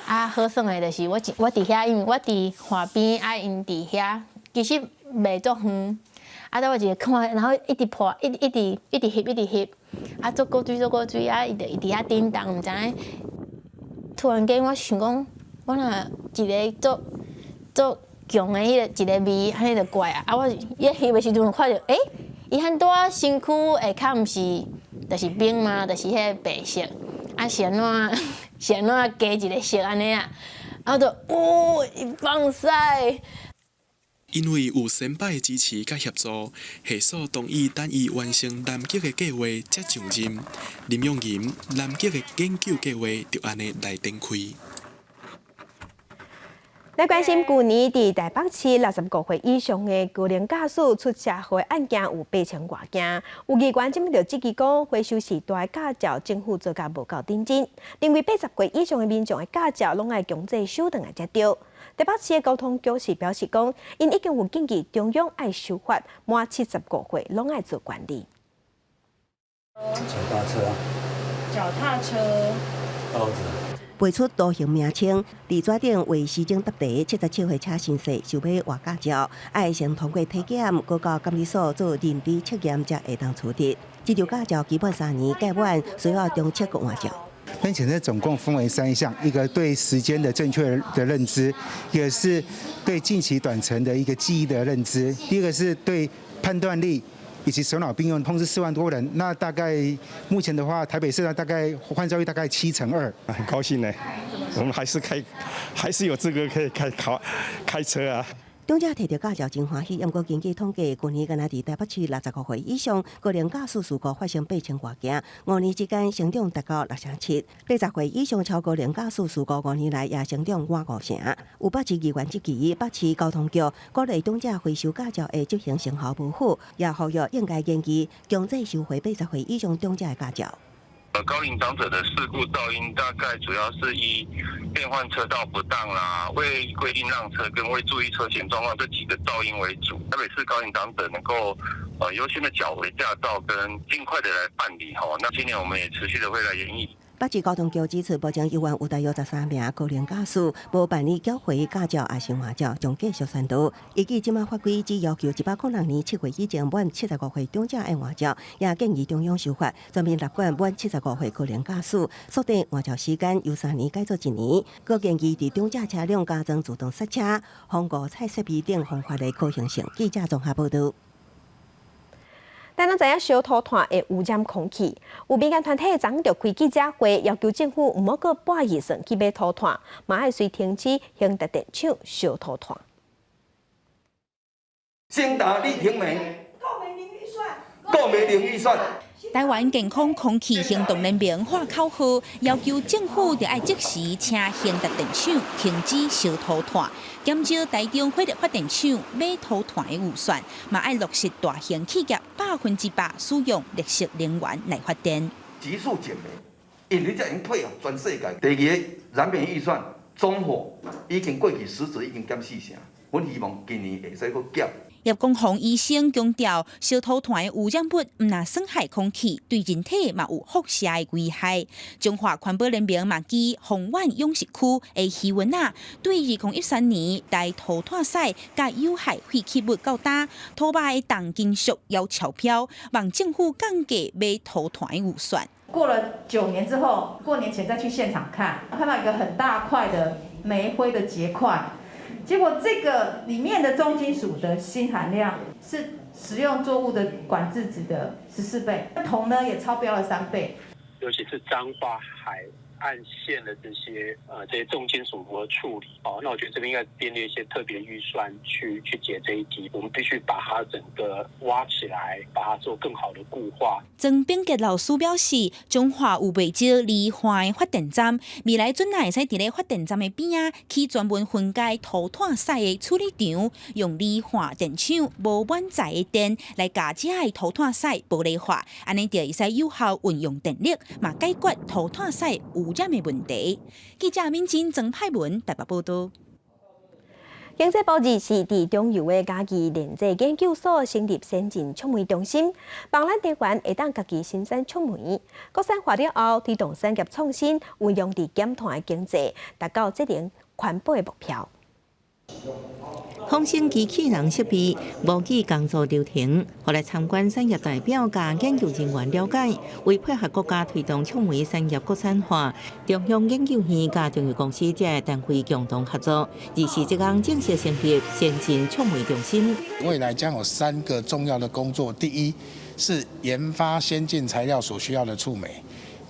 啊，好耍的就是我我佇遐，因為我佇岸邊，啊，𪜶佇遐，其實袂足遠。啊，我一個看，然後一直破，一一直一直翕，一直翕，啊，足夠水，足夠水，啊，伊就佇遐振動，毋知影。突然間，我想講，我若一个足足強的彼个一个味，按呢就過來啊！啊，我伊翕的時陣看著，欸，伊彼拄仔身軀下跤毋是就是冰嗎？就是彼个白色，啊是按怎是按怎加一个色按呢啊？啊，就哦，伊放屎。因為有先輩的支持佮協助，系所同意等伊完成南極的計劃才上任。林詠吟南極的研究計劃就按呢來展開。來關心，舊年佇台北市65歲以上的高齡駕駛出車禍案件有8000外件，有議員這擺就質疑講，回收時代駕照政府做甲無夠認真，認為80歲以上的民眾的駕照攏愛強制收轉來才對。台北市的交通局是表示講，𪜶已經有建議中央愛修法，滿75歲攏愛做管理。腳踏車。腳踏車。刀子。背出多型名稱，佇紙頂為時鐘搭地，77歲車先生想欲換駕照，愛先通過體檢，閣到監理所做認知測驗，才會當取得。這張駕照基本3年屆滿，需要重測閣換照。申請這總共分為三項，一個對時間的正確的認知，一個是對近期短程的一個記憶的認知，第二個是對判斷力以及手腦並用。通知4萬多人，那大概目前的話，台北市呢大概換照率大概72%。很高興呢，我們還是開，還是有資格可以開考開車啊。長者提著駕照真歡喜，毋過根據統計，去年干焦佇台北市65歲以上高齡駕駛事故發生8000外件，5年之間成長達到6成7。80歲以上超高齡駕駛事故5年來也成長滿5成。有北市議員質疑北市交通局鼓勵長者回收駕照的執行成效無好，也呼籲應該研究強制收回80歲以上長者的駕照。高齡長者的事故噪音大概主要是以變換車道不當啦、未規定讓車跟未注意車前狀況這幾個噪音為主。台北市高齡長者能夠優先的繳回駕照跟盡快的來辦理吼。那今年我們也持續的會來研議。北市交通局指出，目前猶原有大約13名高齡駕駛無辦理繳回駕照抑是換照，將繼續宣導。依據這馬法規，只要求106年7月以前滿75歲長者愛換照，也建議中央修法，全面納管滿75歲高齡駕駛，縮短換照時間由3年改做1年。閣建議佇長者車輛加裝自動剎車、防五彩設備等方法的可行性。記者綜合報導。咱攏知影燒塗炭會污染空氣，有民間團體昨昏就開記者會，要求政府毋好閣撥預算去買塗炭，嘛愛隨停止興達電廠燒塗炭。興達你停煤，購買零預算。台灣健康空氣行動聯盟喊口號，要求政府著愛即時請興達電廠停止燒塗炭，減少台中火力發電廠買塗炭的預算，嘛愛落實大型企業100%使用綠色能源來發電。急速減煤，因為這已經配合全世界。第二个燃煤預算總和已經過去實質已經減4成，阮希望今年會使閣減。葉光宏醫生強調，燒塗炭的污染物毋但損害空氣，對人體嘛有輻射的危害。中華環保聯盟嘛指豐原養殖區的魚塭仔，對2013年來塗炭屎佮有害廢棄物到今，塗肉的重金屬猶超標，望政府降低買塗炭的預算。過了9年之後，過年前再去現場看，看到一個很大塊的煤灰的結塊。結果這個裡面的重金屬的鋅含量是食用作物的管制值的14倍，銅呢也超標了3倍。尤其是彰化海岸線的這些重金屬如何處理？哦，那我覺得這邊應該編列一些特別預算去解這一題。我們必須把它整個挖起來，把它做更好的固化。曾炳傑老師表示，彰化有袂少罹患的發電站，未來準會使佇咧發電站的邊仔起專門分解塗炭屎的處理場，用罹化電廠無滿載的電來共這的塗炭屎玻璃化，按呢就會使有效運用電力，嘛解決塗炭屎污染的問題。記者敏珍、曾派文台北報導。經濟部日是佇中油的嘉義煉製研究所成立先進觸媒中心，幫咱台灣會當家己生產觸媒，國產化了後，推動產業創新，運用佇減碳的經濟，達到節能環保的目標。仿生機器人設備、模擬工作流程，予來參觀產業代表佮研究人員了解。為配合國家推動觸媒產業國產化，中央研究院佮中油公司這个單位共同合作，二是這工正式成立先進觸媒中心。未來將有三個重要的工作：第一是研發先進材料所需要的觸媒；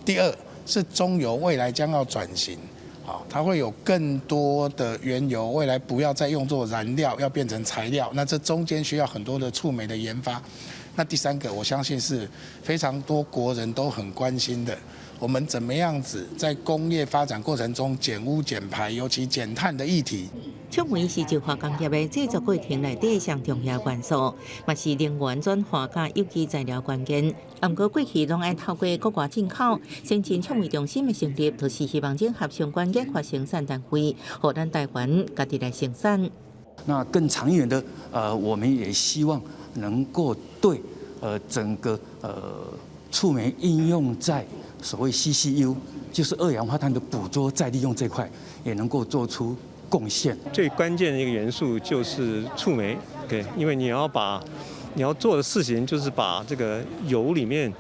第二是中油未來將要轉型。好，它會有更多的原油，未來不要再用作燃料，要變成材料。那這中間需要很多的觸媒的研發。那第三個，我相信是非常多國人都很關心的，我們怎麼樣子在工業發展過程中減污減排，尤其減碳的議題。觸媒是石化工業的製作過程內底上重要元素，嘛是能源轉化佮有機材料關鍵。毋過過去攏愛透過國外進口，先進觸媒中心的成立，就是希望整合相關研發生產單位，予咱台灣家己來生產。那更長遠的，我們也希望能夠對整個觸媒應用在所謂 CCU，就是二氧化碳的捕捉再利用這塊，也能夠做出貢獻。最關鍵的一個元素就是觸媒，對，因為你要做的事情就是把這個油裡面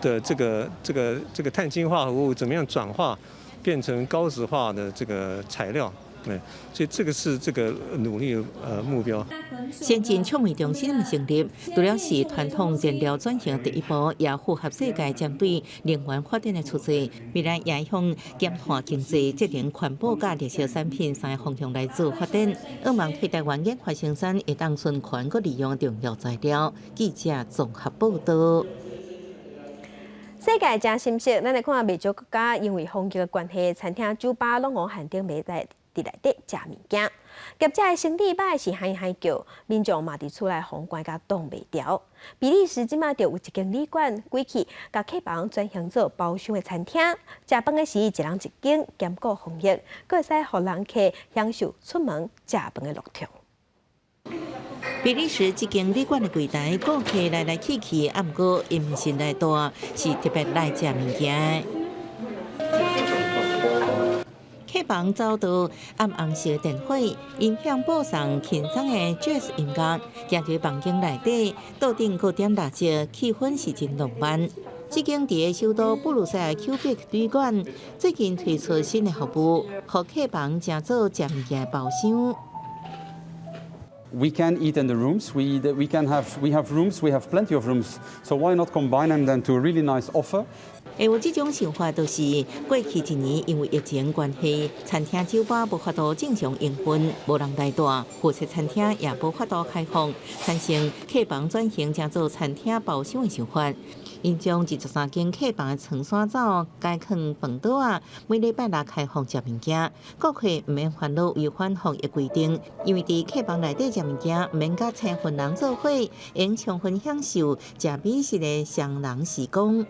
的這個碳氫化合物怎麼樣轉化變成高值化的這個材料。對，所以這個是這個努力目標。先進觸媒中心的成立，除了是傳統燃料轉型第一步，也符合世界針對能源發展的趨勢。未來也向減碳經濟、節能環保佮綠色產品三个方向來做發展，向望替台灣研發生產會當循環閣利用重要材料。記者綜合報道。世界誠深色，咱來看袂少國家因為防疫的關係，餐廳、酒吧攏予限定袂使佇內底食物件。業者的生理歹是嗨嗨叫，民眾嘛佇厝內予關甲擋袂牢。比利時這馬就有一間旅館規氣，共客房轉型做包廂的餐廳，食飯的時一人一間，兼顧防疫，閣會使予人客享受出門食飯的樂趣。比利時這間旅館的櫃台，顧客來來去去，啊，毋過𪜶毋是來蹛，是特別來食物件。客房走道暗紅色電火，音響播送輕鬆的爵士音樂，行入房間內底，桌頂閣點蠟燭，氣氛是真浪漫。這間佇首都布魯塞爾丘比克旅館最近推出新的服務，予客房成做食物件的包廂。 We can eat in the rooms. We have rooms. We have plenty of rooms. So why not combine them then to a really nice offer? 會有這種想法，就是過去一年因為疫情關係，餐廳酒吧無法度正常營運，無人來蹛，復式餐廳也無法度開放，產生客房轉型成做餐廳包廂的想法。𪜶將23間客房的床徙走，改囥飯桌仔，每禮拜六開放食物件，顧客毋免煩惱違反防疫規定，因為佇客房內底食物件，毋免佮親份人做伙，會充分享受食美食的雙人時光。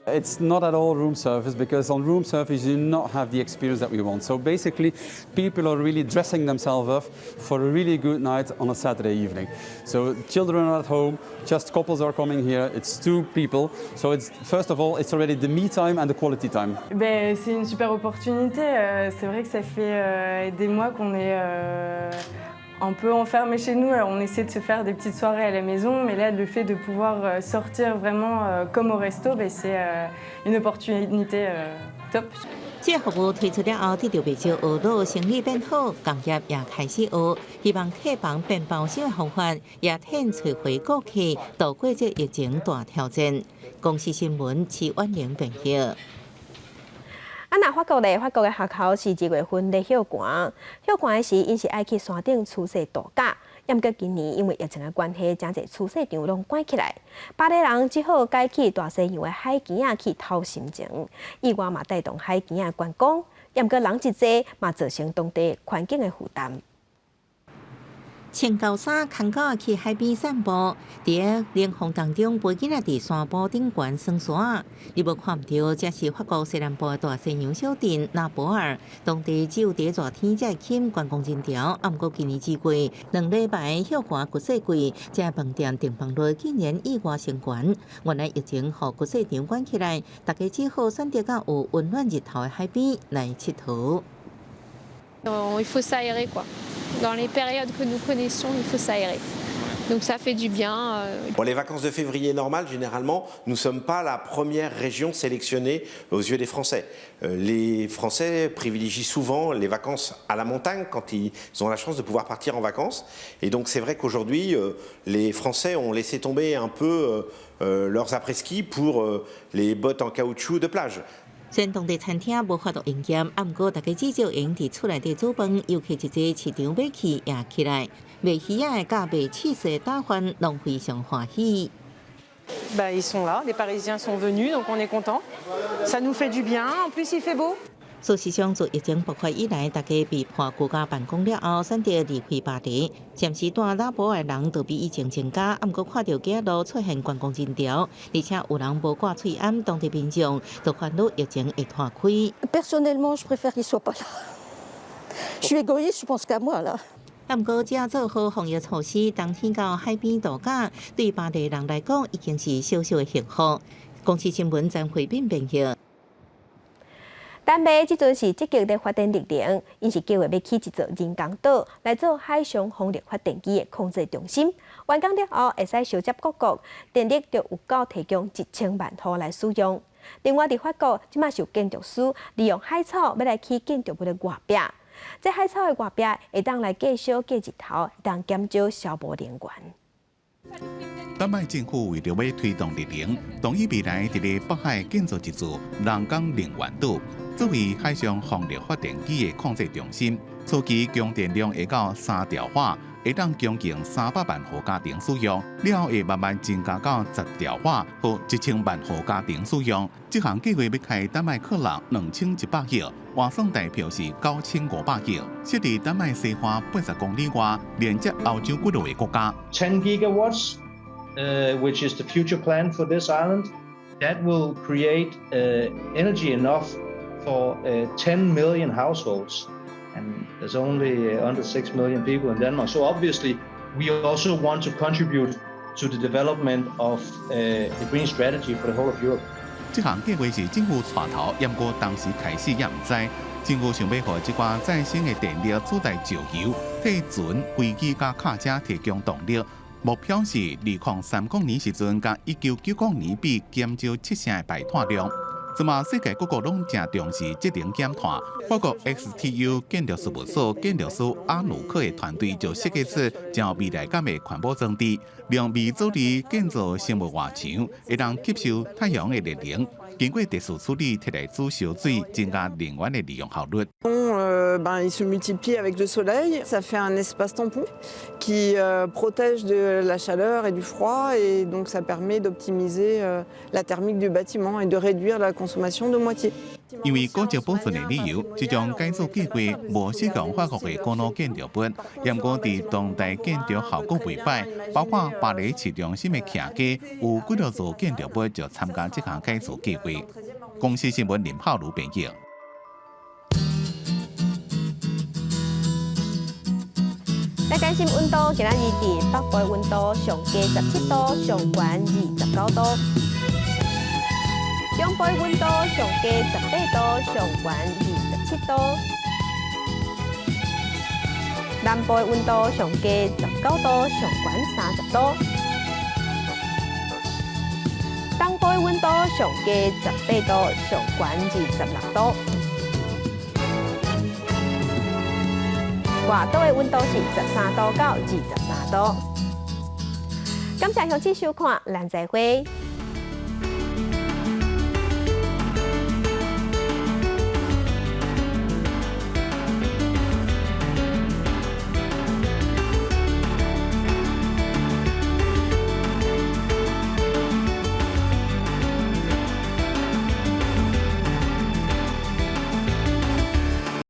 It's not at all room service because on room service you do not have the experience that we want. So basically, people are really dressing themselves up for a really good night on a Saturday evening. So children are at home, just couples are coming here. It's two people. So it's first of all, it's already the me time and the quality time. Ben, c'est une super opportunité. C'est vrai que ça fait des mois qu'on est un peu enfermés chez nous. Alors on essaie de se faire des petites soirées à la maison, mais là, le fait de pouvoir sortir vraiment comme au resto, ben, c'est une opportunité top. 這個服務推出了後，得著袂少懊惱，生意變好，工業也開始學，希望客房變包廂的方法，也替揣回顧客度過這疫情大挑戰。公視新聞，徐婉玲編譯。啊，若法國咧，法國的學校是2月份咧歇寒，歇寒的時，𪜶是愛去山頂出世度假。毋過今年因為疫情的關係，誠濟出世場攏關起來，巴黎人只好改去大西洋的海墘仔去透心情，意外嘛帶動海墘仔觀光。毋過人一濟嘛造成當地環境的負擔。穿厚衫，牽狗去海邊散步，佇个冷風當中，陪囡仔佇山坡頂懸耍沙。你無看毋著，這是法國西南部的大西洋小鎮拉博爾，當地只有佇熱天才會吸引觀光人潮。啊，毋過今年2月2禮拜歇寒菊雪季，這飯店訂房率竟然意外升懸。原來疫情予菊雪場關起來，大家只好選擇到有溫暖日頭的海邊來𨑨迌。 Il faut s'aérer, quoi. Dans les périodes que nous connaissons, il faut s'aérer. Donc ça fait du bien. Bon, les vacances de février normales, généralement, nous ne sommes pas la première région sélectionnée aux yeux des Français. Les Français privilégient souvent les vacances à la montagne quand ils ont la chance de pouvoir partir en vacances. Et donc c'est vrai qu'aujourd'hui, les Français ont laissé tomber un peu leurs après-ski pour les bottes en caoutchouc de plage. 雖然當地餐廳無法度營業，啊，毋過大家至少會用佇厝內底煮飯，遊客一濟市場買氣也起來，賣魚仔的佮賣起司的打販攏非常歡喜。 Bah, ils sont là, les Parisiens sont venus, donc on est content. Ça nous fait du bien, en plus il fait beau. 事實上，自疫情爆發以來，大家被迫居家辦公了後，選擇離開巴黎。暫時蹛拉博爾的人就比以前增加，啊，毋過看著街路出現觀光人潮，而且有人無掛喙罨，當地民眾就煩惱疫情會拖開。 Personnellement, je préfère qu'ils soient pas là. Je suis égoïste, je pense qu'à moi là. 啊，毋過只要做好防疫措施，冬天到海邊度假，對巴黎人來講已經是小小的幸福。公視新聞曾慧敏編譯。丹麥這陣是積極咧發展綠能，𪜶是計劃欲起一座人工島來做海上風力發電機的控制中心。完工了後，會使相接各國電力就有夠提供1000萬戶來使用。另外，佇法國，這馬是有建築師利用海草欲來起建築物的外壁。這海草的外壁會當來隔燒隔日頭，會當減少消耗能源。丹麥政府為著欲推動綠能，同意未來佇咧北海建造一座人工能源島，作為海上風力發電機的控制中心。初期供電量會到3兆瓦，會當供應300萬戶家庭使用，了後會慢慢增加到10兆瓦，予1000萬戶家庭使用。這項計劃欲開丹麥克朗2100億，換算台幣是9500億，設佇丹麥西岸80公里外，連接歐洲幾落個國家。 10 gigawatts, which is the future plan for this island, that will create energy enough for 10 million households. And there's only under 6 million people in Denmark. So obviously, we also want to contribute to the development of the green strategy for the whole of Europe. 這項計劃是政府帶頭，毋過當時開始也毋知，政府想欲予這寡再生的電力取代石油，替船、飛機佮轎車提供動力。目標是2030年時陣，佮1990年比減少七成的排碳量。這馬世界各國攏誠重視節能減碳，法國 XTU 建築事務所建築師阿努克的團隊就設計出誠有未來感的環保裝置，用微藻來建造生物外牆，會當吸收太陽的熱能，經過特殊處理，摕來煮燒水，增加能源的利用效率。 Ben, il se multiplie avec le soleil, ça fait un espace tampon qui protège de la chaleur et du froid et donc ça permet d'optimiser la thermique du bâtiment et de réduire la consommation de moitié. 因為古蹟保存的理由，這種改造計劃無適用法國的古老建築物，毋過佇當代建築效果袂歹，包括巴黎市中心的徛家有幾落座建築物就參加這項改造計劃。公視新聞林浩如編譯。來關心溫度，今仔日佇北部溫度上低17度，上懸29度；中部溫度上低18度，上懸27度；南部溫度上低19度，上懸30度；東部溫度上低18度，上懸26度。外島的溫度是13度到23度。感謝鄉親收看，咱再會。